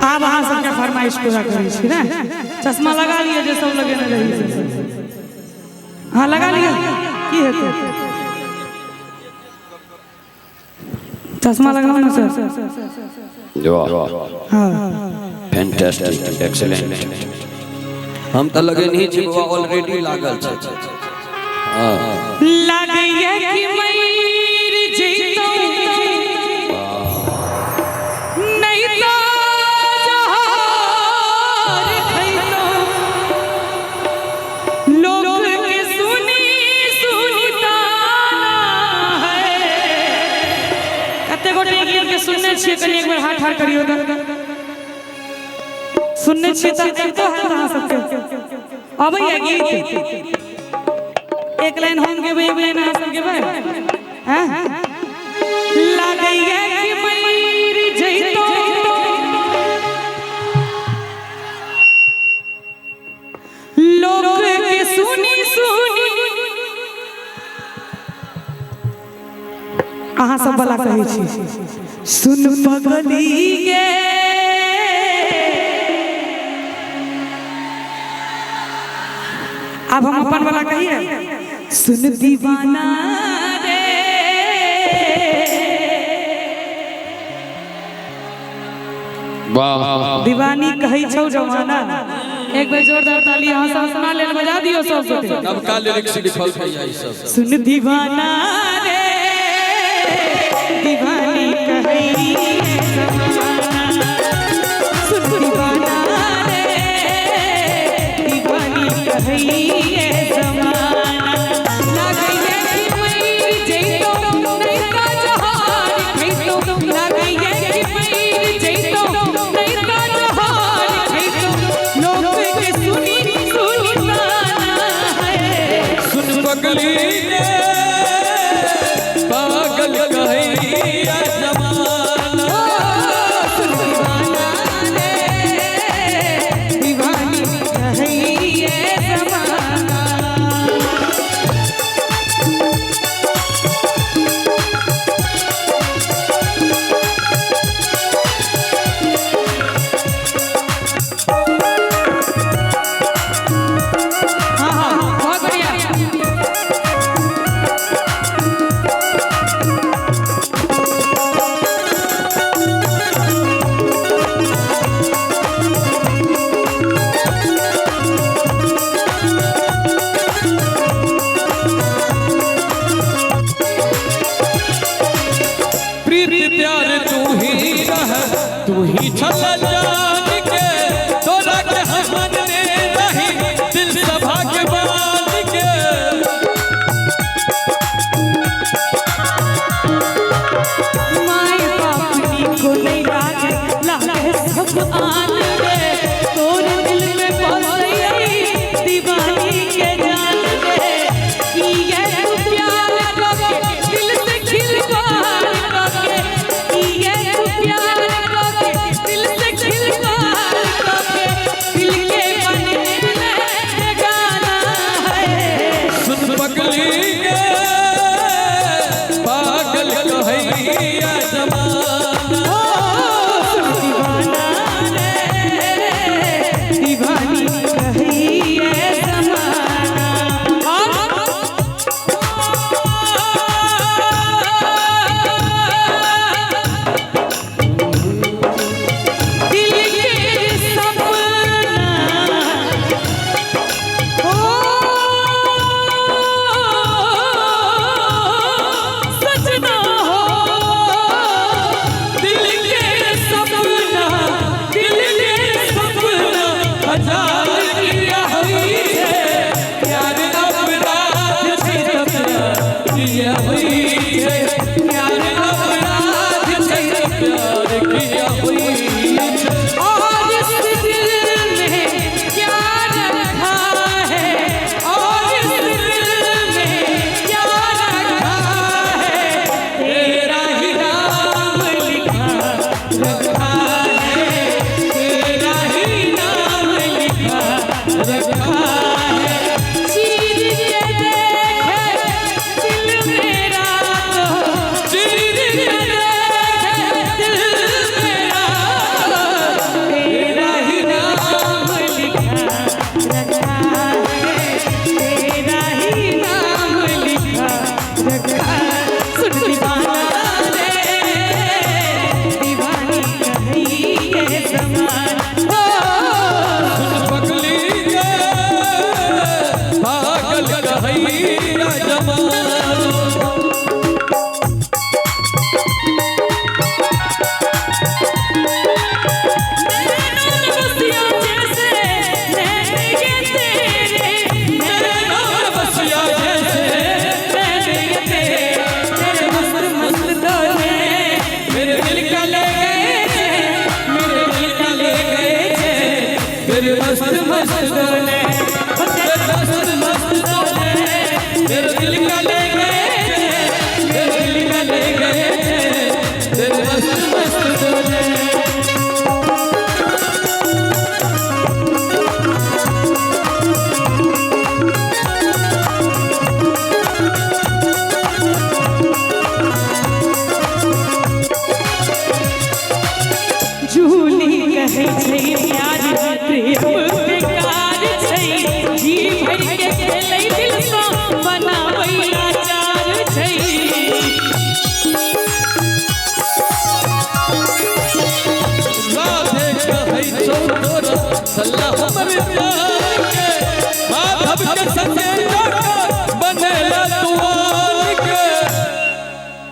आब अहाँ सबके फरमाइश पूरा करै छी ने। चश्मा लगा लिअ जे सब लगेने रही। हाँ लगा लिअ, की हेतै? चश्मा लगाओ ना सर। वाह। हाँ। Fantastic, excellent. हम तऽ लगेनही छी बौआ, ऑलरेडी लागल छै। हाँ। लागैया कि मरि जइतौं नहीं तो जहर खइतौं, लोग के सुनी सुनी ताना है। कते गोटे ई गीत के सुनने छियै? कनि एक बेर हाथ ठाढ़ करियौ तऽ। सुनने छियै तऽ अबितो हैत अहाँ सबके। अबैया गीत? एक लाइन हम गेबै, एक लाइन अहाँ सब गेबै। हैं लागैया कि मरि जइतौं, लोग के सुनी सुनी। अहाँ सब वाला कहै छी, सुन पगली गे। आब हम अपन वाला कहिए, सुन दीवाना रे। वाह। दीवानी कहै छौ जमाना। एक बेर जोरदार ताली अहाँ सब अपना लेल बजा दियौ सब गोटे। नवका लिरिक्स लिखल भैया ई सब। सुन दीवाना रे, दीवानी कहै जमाना। सुन दीवाना रे, दीवानी कहै जमाना। लागैया कि मरि जइतौं नहीं तो जहर खइतौं। लागैया कि मरि जइतौं नहीं तो जहर खइतौं, लोग के सुनी सुनी ताना है। सुन पगली रे, पागल कहैया जमाना। सुन दीवाना रे, दीवानी कहैये जमाना। हाँ हाँ, बहुत बढ़िया। प्रीति प्यार तू ही रह, तू ही छल जान के, तोरा के हम ने रही दिल सभा के बान के। माय बाप को नहीं लागे, लागे सब आन रे। तोर दिल में बसई दीवानी के जान रे। किए तू प्यार करके दिल से खिलवाड़ करके, किए तू प्यार करके दिल से खिलवाड़। तेरे मस्त मस्त डोले, तेरे मस्त मस्त डोले, मेरे दिल का ले गए, मेरे दिल का ले गए, तेरे मस्त मस्त डोले। जूली कहै छै प्यार प्रेम बेकार छै, जी भरि के खेलै दिल सँ बनाबै लाचार छै। राधे कहै छौ तोरा सल्ला हमर प्यार के, माधव के संगे जाकर बनेला तू आन के।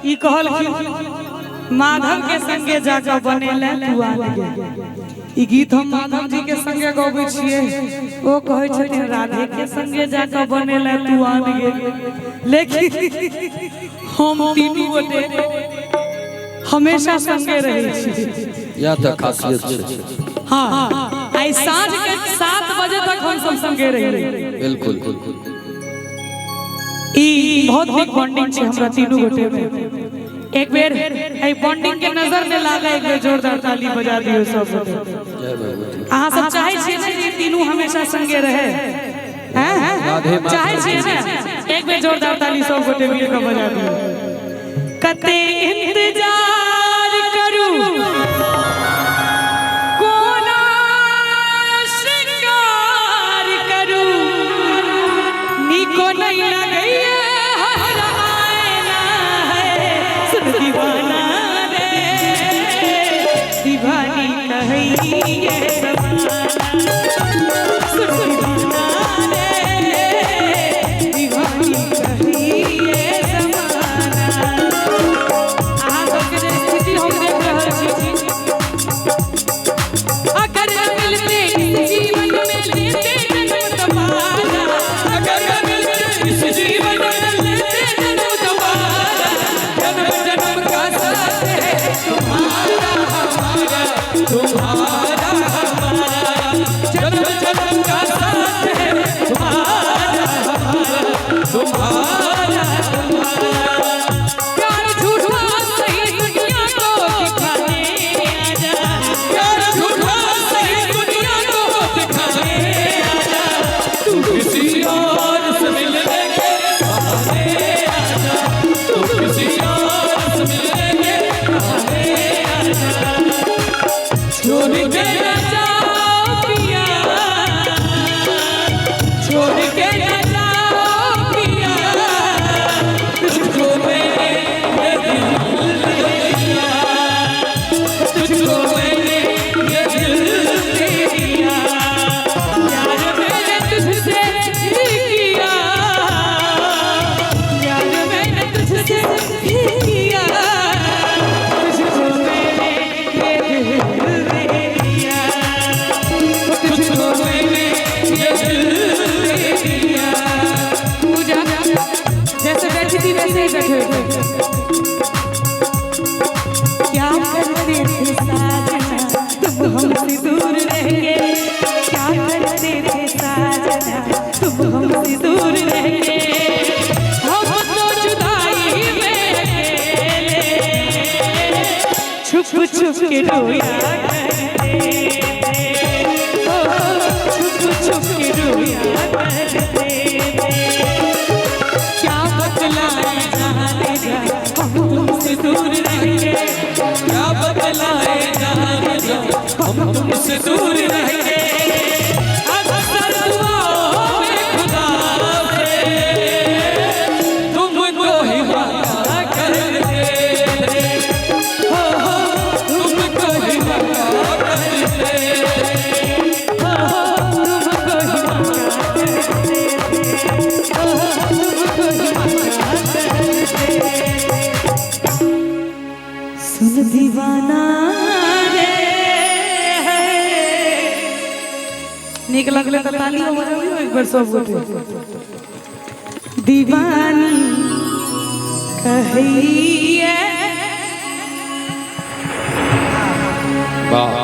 ई कहलखिन माधव के संगे जाकर बनेला तू आन के। ई गीत हम माधव जी के संगे गबै छियै, ओ कहै छथिन राधे के संगे जाकर बनेला तू आन गे। लेकिन हम तीनू गोटे हमेशा संगे रहै छी। या तऽ खासियत छै। हाँ, आइ साँझ के 7 बजे तक हम सब संगे रही। बिल्कुल। ई बहुत नीक बॉन्डिंग छै हमरा तीनू गोटे में। एक बेर एहि बॉन्डिंग के नजर ने लागे, एक बेर जोरदार ताली बजा दियौ सब गोटे। जय भगवती। अहाँ सब चाहै छियै ने जे तीनू हमेशा संगे रहे? हैं? चाहै छियै ने? एक बेर जोरदार ताली सब गोटे मिल कऽ बजा दियौ। कते इंतजार करू कोना श्रृंगार करू, नीको नहीं लगैया हर आएना है, सुन दीवाना रे दीवानी कहैये जमाना, सुन दीवाना रे दीवानी कहैये जमाना। अहाँ सबके जे स्थिति हम देख रहल छी, अगर मिलते इस जीवन में लेते जन्म दोबारा, अगर मिलते इस जीवन में लेते जन्म दोबारा, जन्म जन्म का साथ है तुम्हारा हमारा, तुम्हारा हमारा, जन्म जन्म का साथ है तुम्हारा हमारा, तुम्हारा हमारा। प्यार झूठा सही दुनिया को दिखाने आजा, प्यार झूठा सही दुनिया को दिखाने आजा, तू किसी और से मिलने के बहाने आजा, तू किसी और से मिलने के बहाने आजा। छोड़ के न जाओ पिया, छोड़ के न जाओ पिया, तुझको मैंने ये दिल दे दिया, तुझको मैंने ये दिल दे दिया। प्यार मैंने तुझसे भी किया, प्यार मैंने तुझसे भी किया, तुझको मैंने ये दिल दे दिया, तुझको मैंने ये दिल दे दिया। पूजा जैसे बैठी थी वैसे ही बैठे हुए। क्या करते थे साजना तुम हमसे दूर रह के, क्या करते थे साजना तुम हमसे दूर रह के, हम तो जुदाई में अकेले छुप छुप के रोया करते थे, ओ छुप छुप के रोया करते थे। क्या बतलाए जाने जा हम तुमसे दूर रह के, क्या बतलाए जाने जा हम तुमसे दूर रह के, अक्सर दुआओं में खुदा से तुमको ही मांगा करते थे, हो हो तुमको ही मांगा करते थे, हो तुमको ही मांगा करते थे, हो तुमको ही मांगा करते थे। सुन दीवाना रे, नीक लगले तऽ ताली बजाबियौ एक बेर सब गोटे। दीवानी कहैये वाह।